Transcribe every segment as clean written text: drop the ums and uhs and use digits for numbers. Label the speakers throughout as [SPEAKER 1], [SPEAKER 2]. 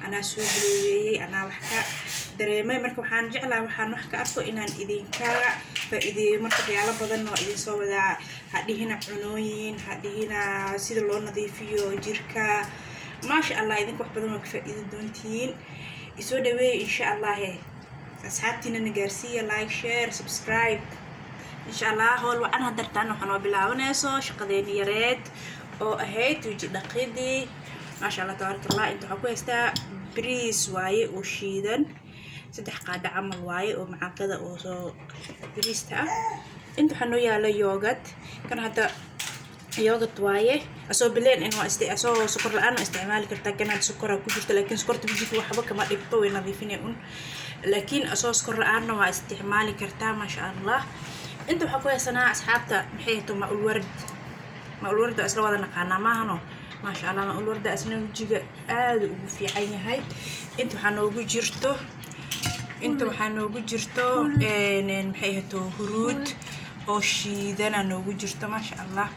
[SPEAKER 1] Anaa soo biloobeeyey, anaa wax ka dareemay. Marka waxaan jeclaha waxaan wax ka arko inaan idinkaga faa-iideeyo. Marka waxyaalo badan waa idin soo wadaa. Hadhihina cunooyin, hadhihina sida loo nadiifiyo jirka. Maasha Allah, idinka wax badan waa ka faa-iidi doontiin. Isoo dhaweeya, insha Allah. Asxaabtiina na gaarsiiya, like, share, subscribe, insha Allah. Howl wacan. Hadartaan waxaa noo bilaabanayso shaqadeeni yareed oo ahayd weji dhaqidii. Maasha Allah, tabaaraka Allah. Inta waxaa ku haystaa bariis waaye oo shiidan, 3 qaado camal waaye oo macaaqada oo soo bariista ah. Inta waxaa noo yaala yogurt. Kan hadda yogurt waaye, asoo bileen in waa asoo sokor la-aan waa isticmaali kartaa. Kan hadda sokora ku jirta, laakiin sokorta wejiga waxba kama dhibto, way nadiifinay un, laakiin asoo sokor la-aanna waa isticmaali kartaa. Maasha Allah. Inta waxaa ku haysanaa, asxaabta, maxay ahto, maa-ul ward. Maa-ul ward waa isla wada naqaanaa, maahano? Maasha Allah, maa-ul warda asna wejiga aada ugu fiican yahay. Inta waxaa noogu jirto, maxay ahto, huruud oo shiidana noogu jirto. Maasha Allah.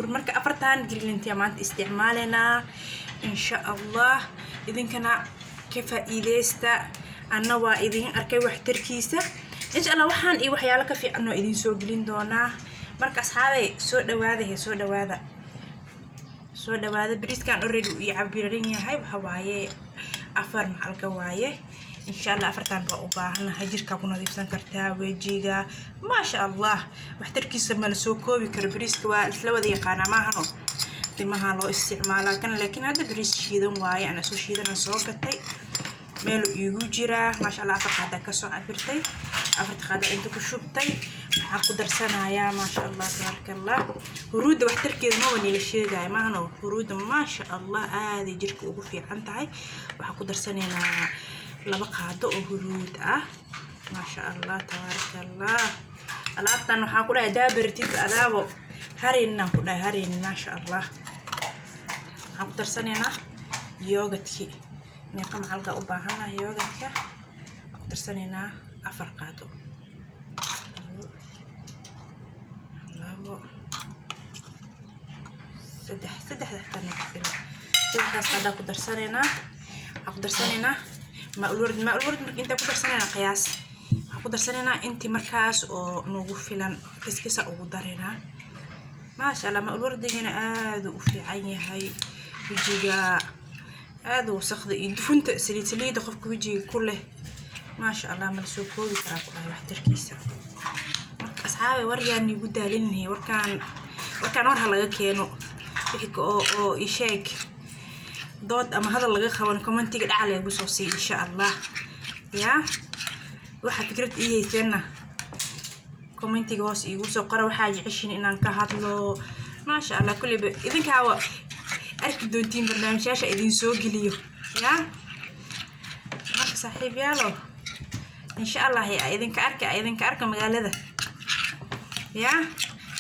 [SPEAKER 1] Marka afartan ingredient maanta isticmaalaynaa, insha Allah. Idinkana ka faa-iideysta. Anna waa idin arkay waxtarkiisa. Insha Allah waxaan iyo waxyaalo ka fiican oo idin soo gelin doonaa. Marka asxaabay, soo dhawaada he, soo dhawaada, soo dhawaada. Bariiskan already uu ii cabiran yahay. Waxa waaye 4 macalka waaye. Insha Allah afartan baa u baahanahay. Jirkaa ku nadiifsan kartaa wejiga. Maasha Allah, waxtarkiisa ma la soo koobi karo. Bariiska waa isla wada yaqaanaa, maahano? Timaha loo isticmaalaa kan, laakiin hadda bariis shiidan waaye, ana soo shiidanan soo gatay, meel iigu jiraa. Maasha Allah, 4 qaada kasoo cabirtay, afarta qaada inta ku shubtay. Waxaan ku darsanayaa, maasha Allah, tabaaraka Allah, huruudda. Waxtarkeeda maba nila sheegaya, maahano? Huruudda, maasha Allah, aaday jirka ugu fiican tahay. Waxaan ku darsanaynaa 2 qaado oo huruud ah. Maasha Allah, tabaaraka Allah. Alaabtan waxaan ku dhahay daabaratid adaabo hareyninaan ku dhahay, hareynin. Maasha Allah. Waxaan ku darsanaynaa yogurtkii. Meeqa macalka u baahanahay yogurtka? Waxaan ku darsanaynaa 4 qaado. 2, 3, saddexda xitaa nagu filan. Saddexdaas qaadaa ku darsanaynaa. Waxaan ku darsanaynaa maa-ul ward. Maa-ul ward marka intaan ku darsanaynaa, qiyaas waxaan ku darsanaynaa intii markaas oo nagu filan, kiskisa ugu darinaa. Maasha Allah, maa-ul wardigana aada u fiican yahay wejiga, aada wasaqda iyo dufunta, saliid saliida qofka wejiga ku leh. Maasha Allah, ma la soo koobi karaa ku dhahay waxtarkiisa. Marka asxaabe, waryaan igu daalinahay. Warkaan war ha laga keeno. Wixii oo isheeg dood ama hadal laga qaban, commentiga dhaca lagu soo siiy, insha Allah. Yaa waxaa fikrad ii hayseenna, commentiga hoos iigu soo qora waxaa jeceshiin inaan ka hadlo. Maasha Allah, kulleyba idinkaawa arki doontiin barnaamijyaasha idin soo geliyo. Yaa marka saaxiib yaalo, insha Allah yaa idinka arka magaalada. Yaa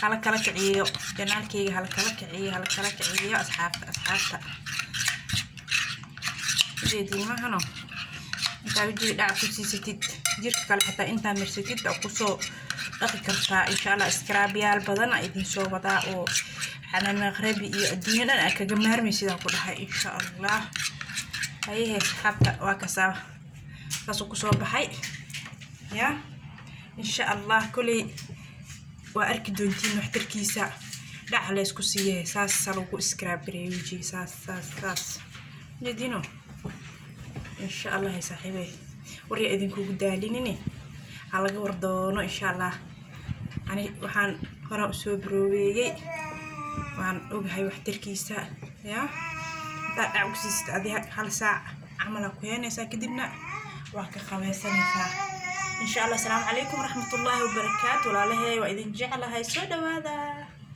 [SPEAKER 1] hala kala kiciyo channelkeyga, hala kala kiciyo, hala kala kiciyo, asxaabta, asxaabta. Ujeediin mahano? Intaa wejiga dhac ku siisatid, jirka kale xataa intaa marsatid oo kusoo dhaqi kartaa, insha Allah. Scrubyaal badan a idin soo wadaa oo xanaan maqrabi iyo adduunyo dhan aa kaga maarmay sidaa ku dhahay, insha Allah. Hayahe asxaabta, waa kasaa, saasuu kusoo baxay. Ya insha Allah, koley waa arki doontiin waxtarkiisa. Dhaca la isku siiyahay, saasa lagu scrub gareeyo wejiga, saas saas saas. Jeedino, insha Allah. Saaxiibey, waryaa idinkugu daalinine, ha laga war doono, insha Allah. Ani waxaan horaan usoo baroobeeyey, waan ogahay waxtarkiisa. Ya intaad dhac ku siisid, adi hal saac camalaa ku heenaysaa, kadibna waa ka qabaysanaysaa, insha Allah. Asalaamu calaykum waraxmatullaahi wabarakaatu. Walaalahey, waa idin jeclahay, soo dhawaada.